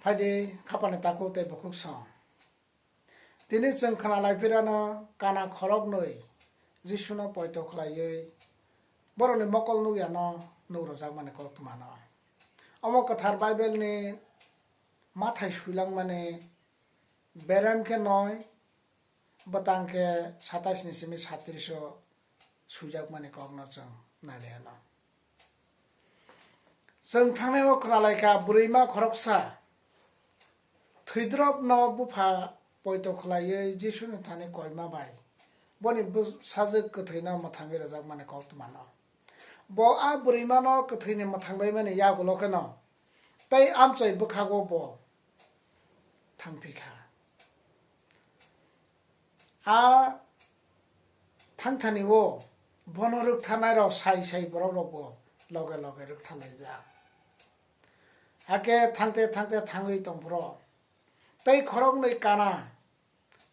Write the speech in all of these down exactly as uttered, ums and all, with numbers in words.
Phaidi khapani takhuk tei bukhuk song. Tini chwng khna lai phirano kana khoroknwi Jisuno poito khlaiwi borokni mokol nukyano nuk rwjakmani koktwmano. Omo kwthar Bible-ni mathai swilangmani berem khe noi, bwtang khe satais ni simi satris o swijakmani kokno chwng nai lai anw. Chwng thangnai o khna lai kha, bwrwima khoroksa thwidrop no bupha poito khlaiwi Jisuni thani koima bai boni bwsajwk kwthwino mwthangwi rwjakmani koktwmano. Bo a bwrwimano kwthwini mwthangbaimani yagulo kheno tei amchoi bwkhago bo thangphi kha. A thangthani o bono rwktharnairok sai sai borok rokbo loge loge rwktharlaijak. Hakhe thangte thangte thangwi tongphuru tei khoroknwi kana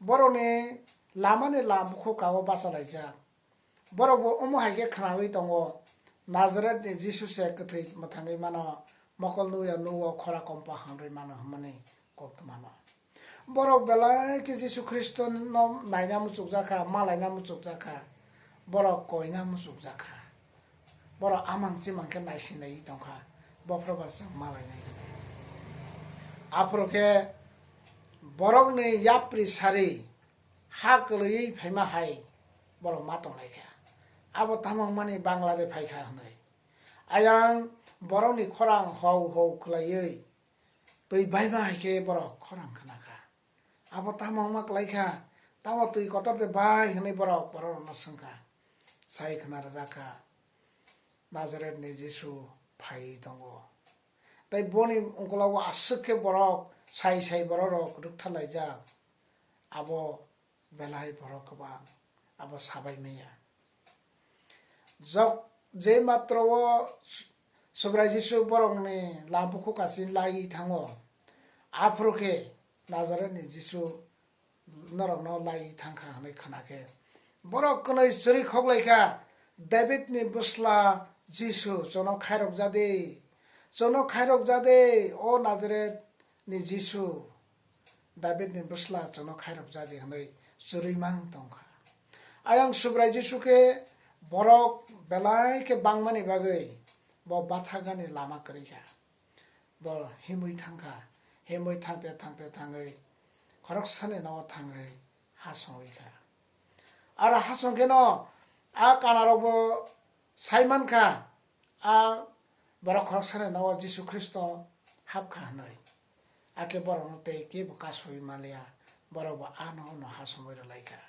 borokni lamani la bukhuk kago bachalaijak. Borokbo omo hai khe khnawi tongo, Nazaretni Jisu se kwthwi mwthangwi mano, mokol nukya nugo, khora kompa hamrwi mano hwnmani koktwmano. Borok belai khe Jisu Khristono naina muchukjak kha, malaina muchukjak kha, borok koina muchukjak kha. Borok amang chimang khe naisinai tongkha, bophro ba chwng malainai hwnwi. Aphuru khe borokni yapri sari ha kwlwiwi phaima hai borok ma tonglaikha. Abo tamo wngmani Bangla de phaikha hwnwi. Ayang borokni khorang hou hou khlaiwi twi baima hai khe borok khorang khnakha. Abo tamo wngma kwlaikha, tamo twi kotor de bai hwnwi borok bororokno swngkha. Sai khna rwjakha, Nazaretni Jisu phaiwi tongo. Tei boni ungkologo aswk khe borok sai sai bororok rwktharlaijak. Abo belai borok kwbang abo sabai manya. Jok je matro o Subrai Jisu borokni la bukhuk kachi lai thango, aphuru khe Nazaretni Jisu norokno lai thangkha hwnwi khna khe borok kwnwi chwrwi khoklaikha, "Davidni bwsla Jisu, chwngno khairok ja di, chwngno khairok ja di, o Nazaretni Jisu." Davidni bwsla chwngno khairok ja di hwnwi chwrwi mang tongkha. Ayang Subrai Jisu khe borok belai khe bangmani bagwi bo bathagani lama kwrwi kha. Bo himwi thangkha, himwi thangte thangte thangwi khoroksani nogo thangwi ha songwi kha. Aro ha song kheno a kanarokbo sai mankha, a borok khoroksani nogo Jisu Khristo hapkha hwnwi. Hakhe borokno tei kebo kasui manliya, borokbo a nogo no ha songwi rwlaikha.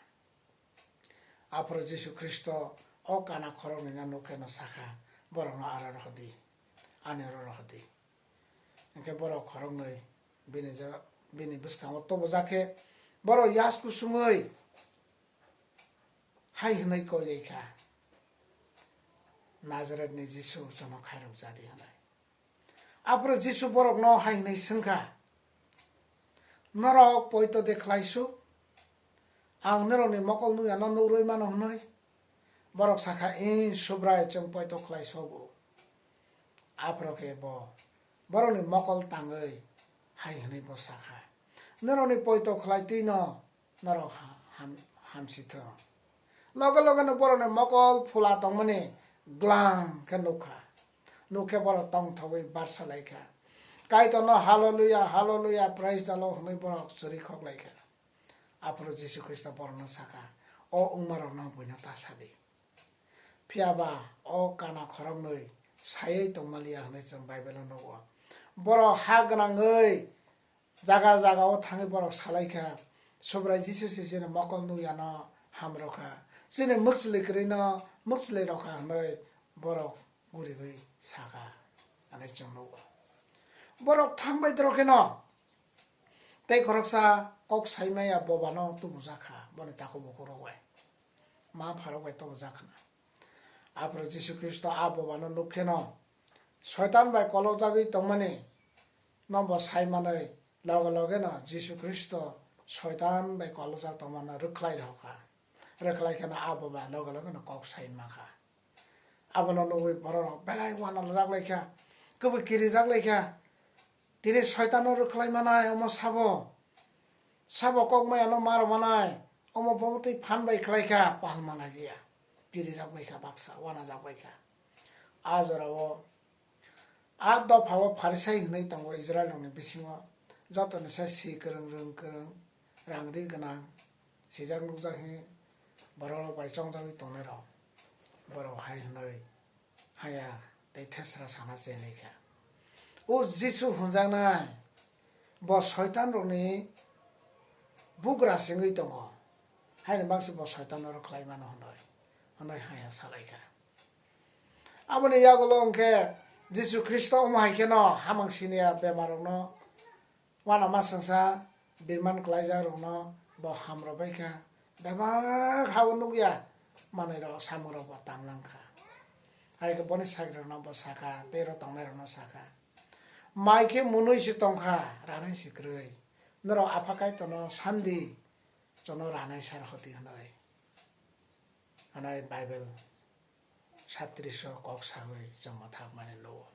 Aphuru Jisu Khristo o kana khoroknwino nukhe no sakha, "Borokno aro rohordi, ani oro rohordi." Hinkhe borok khoroknwi bini jora, bini bwskango tobojak khe borok yas kusungwi hai hwnwi koi lai kha, "Nazaretni Jisu, chwngno khairok ja di," hwnwi. Aphuru Jisu borokno hai hwnwi swngkha, "Norok poito de khlai su? Ang norokni mokol nukyano nugrwi mano," hwnwi. Borok sakha, "Iih, Subrai, chwng poito khlai sobo." Aphuru khe bo borokni mokol tangwi hai hwnwi bo sakha, "Norokni poito khlai twino norok ha-, ham-, hamsi thung." Loge loge no borokni mokol phula tongmani glang khe nukha. Nukhe borok tongthogwi barsa laikha, "Kaitorno hallelujah, hallelujah, praise the Lord," hwnwi borok chwrwi khoklaikha. Aphuru Jisu Khristo borokno sakha, "O wngmarokno buino ta sadi." Phiya ba o kana khoroknwi saywi tongmaliya hwnwi chwng Bible-o nugo. Borok ha gwnangwi jaga jaga-o thangwi borok salaikha, "Subrai Jisu se chini mokol nukyano hamrwkha, chini mwkchwlwi kwrwino mwkchwlwi rwkha," hwnwi borok guriwi sakha, hwnwi chwng nugo. Borok thangbai dorok kheno tei khoroksa kok saimaya bobano tubujak kha, boni takhuk bukhuk rok bai, ma pharok bai tubujak khna. Aphuru Jisu Khristo a bobano nuk kheno Soitan bai kolokjagwi tongmani no bo sai manwi loge loge no Jisu Khristo Soitan bai kolokjak tongmano rwkhlai rwkha. Rwkhlai kheno a boba loge loge no kok sai mankha. Abono nugwi bororok belai uanajak laikha, kubui kirijak laikha. Tini soitano rwkhlai manai omo sabo. Sabo kok maya no maro manai. Omo bomo twi phan bai khlai kha, pahal manai liya. Pirijak bai kha baksa, wanajak bai kha. A jora o, a dopha o Pharisai hinwi tongo Israel rokni bisingo. Joto ni sai si kwrwng, rwng kwrwng, rang ri gwnang, sijak nukjak hi borok rok bai chongjagwi tongnai rok. Borok hai hinwi haya tei thesra sana chenwi kha. O Jisu hwnjaknai, bo soitan rokni bugra sengwi tongo. Haini baksa bo soitan oro khlai mano hwnwi, hwnwi haya salai kha. Aboni yagulo hwnkhe Jisu Khristo omo hai kheno hamang siniya bemar rokno, uanama swngsa birman kwlaijak rokno bo hamrwbai kha, bebak ha-o nukya manwi rok, samung rok bo tanglang kha. Hai khe boni sakri rokno bo sakha, tei oro tongnai rokno sakha, mai khe mwnwi se tongkha, ranai se kwrwi. Norok Apha Kaitorno sandi, chono ranai sar hoti hwnwi, hwnwi Bible satris o kok sawi chwng mwthakmani nugo.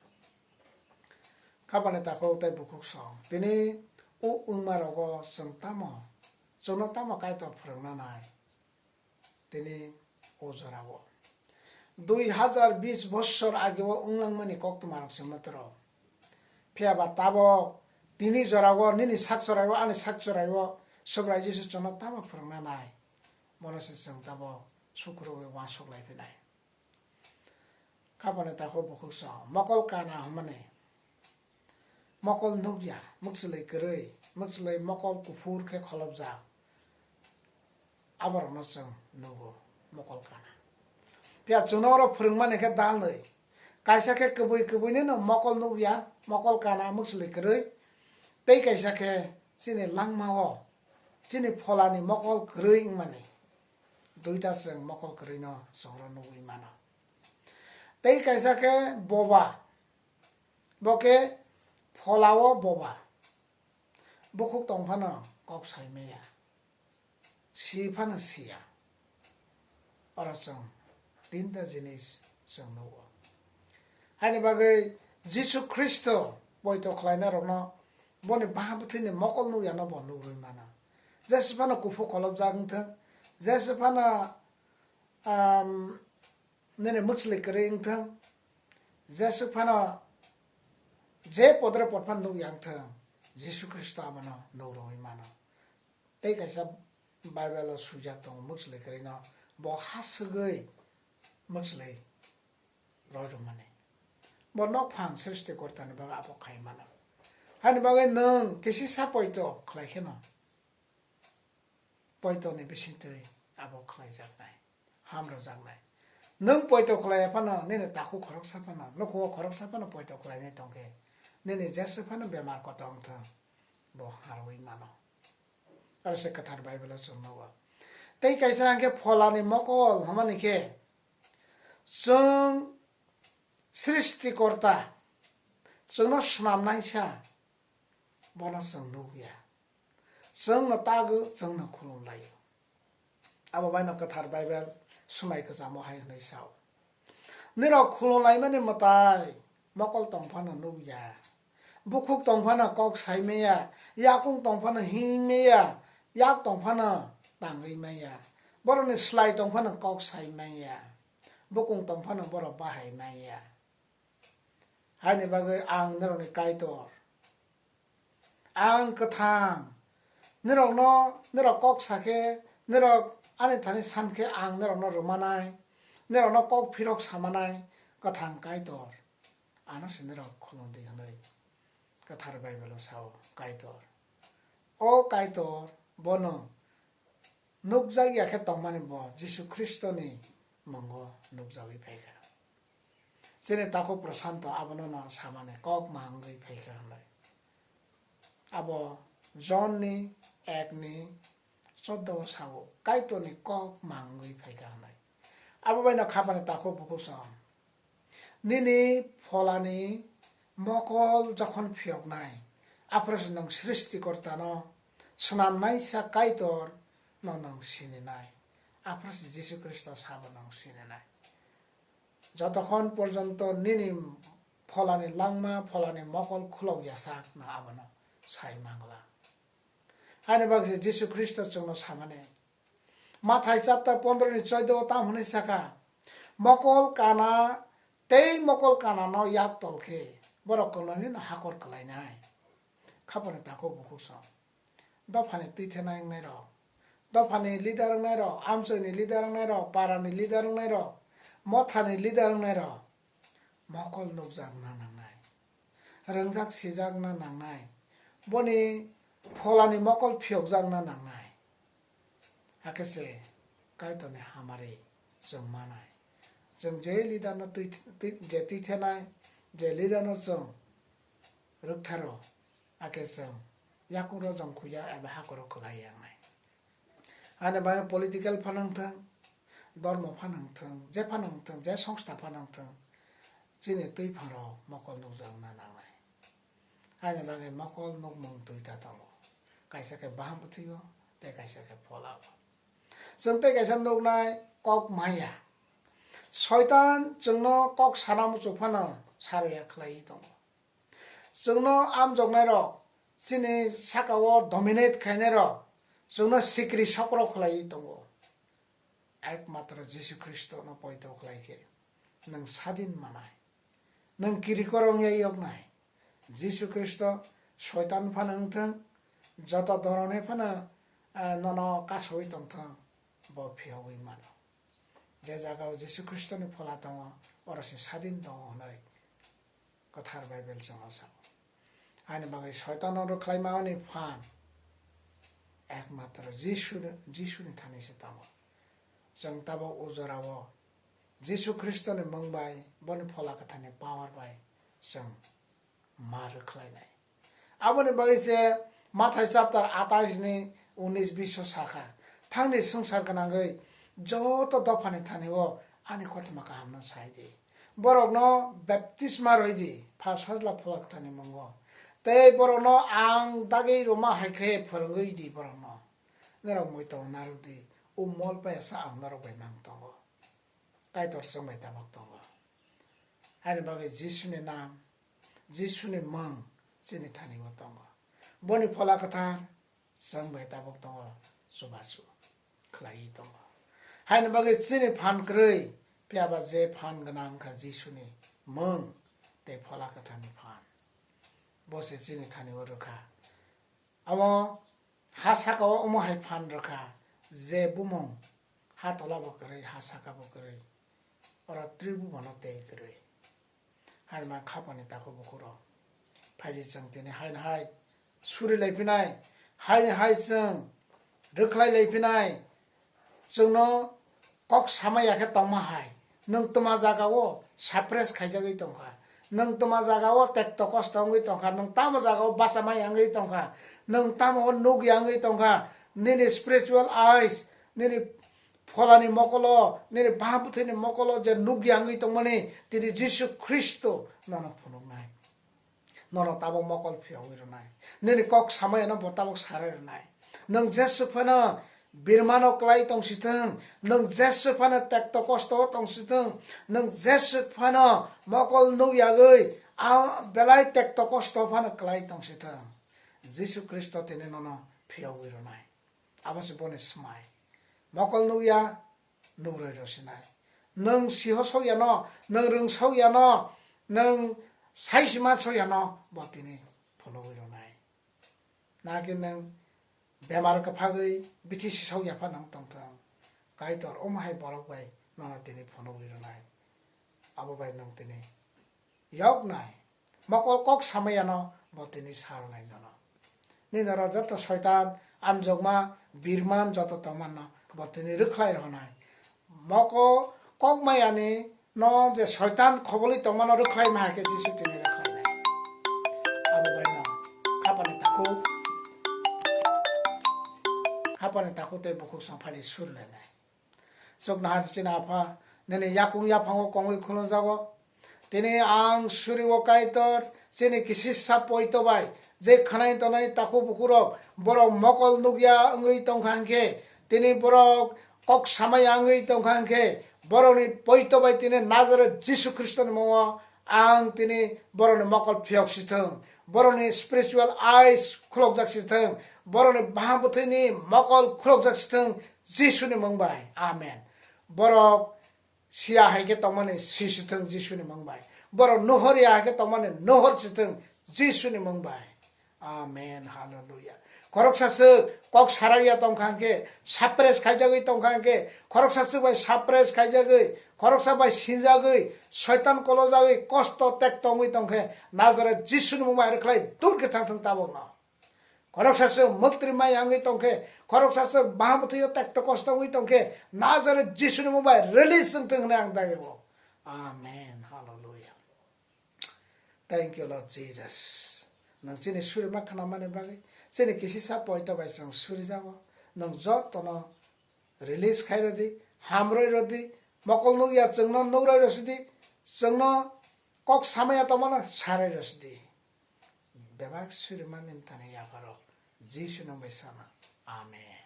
Khapani takhuk tei bukhuk song, tini o wngma rogo chwng tamo, chwngno tamo Kaitor phwrwngna nai? Tini o jorao dui hazar bis bossor ageo wnglangmani koktwma rok se mwtwrw. Phiya ba tabok tini jorao, nini sak chwraio, ani sak chwraio Subrai Jisu chwngno tamo phwrwngna nai? Bono se chwng tabok sukurwi uansuk lai phinai. Khapani takhuk bukhuk song, mokol kana hwnmani. Mokol nukya, mwkchlwi kwrwi, mwkchlwi mokol kuphur khe kholopjak. Aborokno chwng nugo, mokol kana. Phiya chwngno oro phwrwngmani khe dalnwi. Kaisa khe kwbwi kwbwinino mokol nukya, mokol kana, mwkchlwi kwrwi. Tei kaisa khe chini langmao, chini pholani mokol kwrwi wngmani. Duita chwng mokol kwrwino chwngno nugwi mano. Tei kaisa khe boba, bo khe pholao boba. Bukhuk tong phano kok sai maya, si phano siya. Oro chwng tinta jinis chwng nugo. Haini bagwi Jisu Khristo poito khlainai rokno boni baha bwthwini mokol nukyano bo nugrwi mano. Jesa phano kuphuk kholopjak wngthwng, jesa phano, um, nini mwchli kwrwi wngthwng, jesa phano je podre pod phano nukya wngthwng, Jisu Khristo abono nugrwi mano. Tei kaisa Bible o swijak tongo, mwchli kwrwino bo ha swgwi mwchli rw rwmani. Bo nokphang srishti kortani bagwi abo khai mano. Hani bagwi nwng kisisa poito khlai kheno poitoni bisingtwi abo khlaijaknai, hamrwjaknai. Nwng poito khlaiya phano, nini takhuk khoroksa phano, nukhungo khoroksa phano poito khlainai tongkhe, nini jesa phano bemar kotor wngthwng, bo harwi mano. Aro se kwthar Bible o chwng nugo. Tei kaisa hwnkhe pholani mokol hwnmani khe, chwng srishtikorta, chwngno swnamnaisa, bono chwng nukya. Chwngno tago, chwngno khulumlaio. Abo baino kwthar Bible swmai kwchamo hai hwnwi sao, nirok khulumlaimani mwtai mokol tong phano nukya, bukhuk tong phano kok sai maya, yakung tong phano him maya, yak tong phano tangwi maya, borokni slai tong phano kok sai maya, bukung tong phano borok bahai maya. Haini bagwi ang nirokni Kaitor. Ang kwthang. Nirokno, nirok kok sakhe, nirok ani thani sankhe ang nirokno rwmanai, nirokno kok phirok samanai kwthang Kaitor. Ano se nirok khulumdi hwnwi kwthar Bible o sao Kaitor. O Kaitor, bono nukjakya khe tongmani bo Jisu Khristoni mungo nukjagwi phaikha. Chini takhuk Prashanto abono no samani kok ma wngwi phaikha hwnwi. Abo John ni ek ni choddo o sao, Kaitorni kok ma wngwi phaikha hwnwi. Abo baino khapani takhuk bukhuk song. Nini pholani mokol jokhon phiyoknai, aphuru se nwng Srishtikortano swnamnaisa Kaitor no nwng sininai. Aphuru se Jisu Khristo sabo nwng sininai. Jotokhon porjonto nini pholani langma, pholani mokol khulok yasakna abono sai mangla. Haini bagwi se Jisu Khristo chwngno samani. Mathai chapter pondro ni choido o tam hwnwi saka, "Mokol kana tei mokol kanano yak tol khe borok kwlwngwi no hakor kwlainai." Khapani takhuk bukhuk song. Dophani twithenai wngnairok, dophani leader wngnairok, amchoini leader wngnairok, parani leader wngnairok, mothani leader wngnairok mokol nukjakna nangnai, rwngjak sijakna nangnai, boni pholani mokol phiyokjakna nangnai. Hakhe se Kaitorni hamari chwng manai. Chwng je leader no twi, twi, je twithenai, je leader no chwng rwktharo, hakhe chwng yakung rojong khuya eba hakoro kwlai yangnai. Ani bagwi political phano wngthwng, dormo phano wngthwng, je phano wngthwng, je songstha phano wngthwng, chini twiphang rok mokol nukjakna nangnai. Ani bagwi mokol nukmung duita tongo, kaisa khe baham bwthwio tei kaisa khe pholao. Chwng tei kaisa nuknai kok maya. Soitan chwngno kok sana muchung phano saroya khlaiwi tongo. Chwngno amjoknairok, chini sakao dominate khainairok chwngno sikri sokro khlaiwi tongo. Ekmatro Jisu Khristono poito khlai khe nwng sadin manai, nwng kirikor wngya yoknai. Jisu Khristo Soitan phano wngthwng, joto dorone phano, eh, nono kasaui tongthwng, bo phiyogwi mano. Je jagao Jisu Khristoni phola tongo, oro se sadin tongo hwnwi Kwthar Baibel chwngno sao. Ani bagwi Soitano rwkhlaimani phan ekmatro Jisu, Jisuni thani se tongo. Chwng tabuk o jorao Jisu Khristoni mung bai, boni phola kwthani power bai chwng ma rwkhlainai. Aboni bagwi se Mathai chapter atais ni unis bish o sakha, "Thangni swngchar gwnangwi joto dophani thani o ani kothoma kahamno sai di. Borokno baptisma rwi di, Pha, Sajla, Phola Kwtharni mungo. Tei borokno ang dagwi rwma hai khe phwrwngwi di borokno. Norok muitongo narwk di, o mol paya sa ang norok bai mang tongo." Kaitor chwng bai tabuk tongo. Haini bagwi Jisuni nam, Jisuni mung chini thani o tongo. Boni phola kwthar chwng bai tabuk tongo, chubachu khlaiwi tongo. Haini bagwi chini phan kwrwi, phiya ba je phan gwnang wngkha Jisuni mung tei phola kwtharni phan. Bo se chini thani o rwkha. Abo ha saka o omo hai phan rwkha, je bumung ha tola bo kwrwi, ha saka bo kwrwi, oro Tribhuvan o tei kwrwi. Haini mang khapani takhuk bukhuk rok, phaidi chwng tini haini hai suri lai phinai, haini hai chwng rwkhlai lai phinai, chwngno kok samaya khe tongma hai. Nwng tma jagao suppress khaijagwi tongkha, nwng tma jagao tekto kosto wngwi tongkha, nwng tamo jagao bachamaya wngwi tongkha, nwng tamo o nukya wngwi tongkha, nini spiritual eyes, nini pholani mokolo, nini baha bwthwini mokolo je nukya wngwi tongmani, tini Jisu Khristo nono phunuknai. Nono tabuk mokol phiyogwi rwnai. Nini kok samayano bo tabuk sarai rwnai. Nwng jeswk phano birmano klai tong sithwng, nwng jeswk phano tekto kosto o tong sithwng, nwng jeswk phano mokol nukyagwi a belai tekto kosto phano klai tong sithwng, Jisu Khristo tini nono phiyogwi rwnai. Abo se boni swmai. Mokol nukya, nukroi rw sinai. Nwng siho sok yano, nwng rwng sok yano, nwng sai sima sok yano, bo tini phunugwi rwnai. Naki nwng bemar kwphagwi bithi sisok ya phano wng tongthwng. Kaitor omo hai borok bai nono tini phunugwi rwnai. Abo bai nwng tini yoknai. Mokol kok samayano bo tini sarwnai nono. Nini oro joto soitan, amjokma, birman joto tongmano bo tini rwkhlai rwnai. Mokol kok mayani no je soitan khobolwi tongmano rwkhlai ma hai khe Jisu tini rwkhlainai. Abo bai no khapani takhuk, khapani takhuk tei bukhuk song phani surlainai. Chuknoha chini Apha, nini yakung yaphango kongwi khulumjago. Tini ang suri o Kaitor, chini kisisa poito bai, je khwnai tongnai takhuk bukhurok, borok mokol nukya wngwi tongkha hwnkhe, tini borok kok samaya wngwi tongkha hwnkhe, borokni poito bai tini Nazareth Jisu Khristoni mungo Ang tini borokni mokol phiyok si thung, borokni spiritual eyes khulokjak si thung, borokni baha bwthwini mokol khulokjak si thung, Jisuni mung bai. Amen. Borok siya hai khe tongmani si si thung Jisuni mung bai. Borok nuhor ya hai khe tongmani nuhor si thung Jisuni mung bai. Amen, hallelujah. Khoroksa swk kok sarak ya tong kha hwnkhe, suppress khaijagwi tong kha hwnkhe, khoroksa swk bai suppress khaijagwi, khoroksa bai sinjagwi, soitan kolojagwi, kosto tek tongwi tong khe, Nazaret Jisuni mung bai rwkhlai dur khe thang thung tabukno. Khoroksa swk mwktwi maya wngwi tong khe, khoroksa swk baha bwthwio tekto kosto wngwi tong khe, Nazaret Jisuni mung bai release wng thung hwnwi ang dagi o. Amen, hallelujah. Thank you, Lord Jesus. Nwng chini surima khnamani bagwi, chini kisisa poito bai chwng surijago. Nwng jotono release khai rwdi, hamrwi rwdi, mokol nukya chwngno nukroi rwsidi, chwngno kok samaya tongmano sarwi rwsidi. Bebak surimani thani yapharo Jisu nang bai sana. Amen.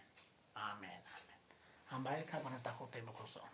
Amen. Amen. Hambai kha bana takhuk tei bukhuk song.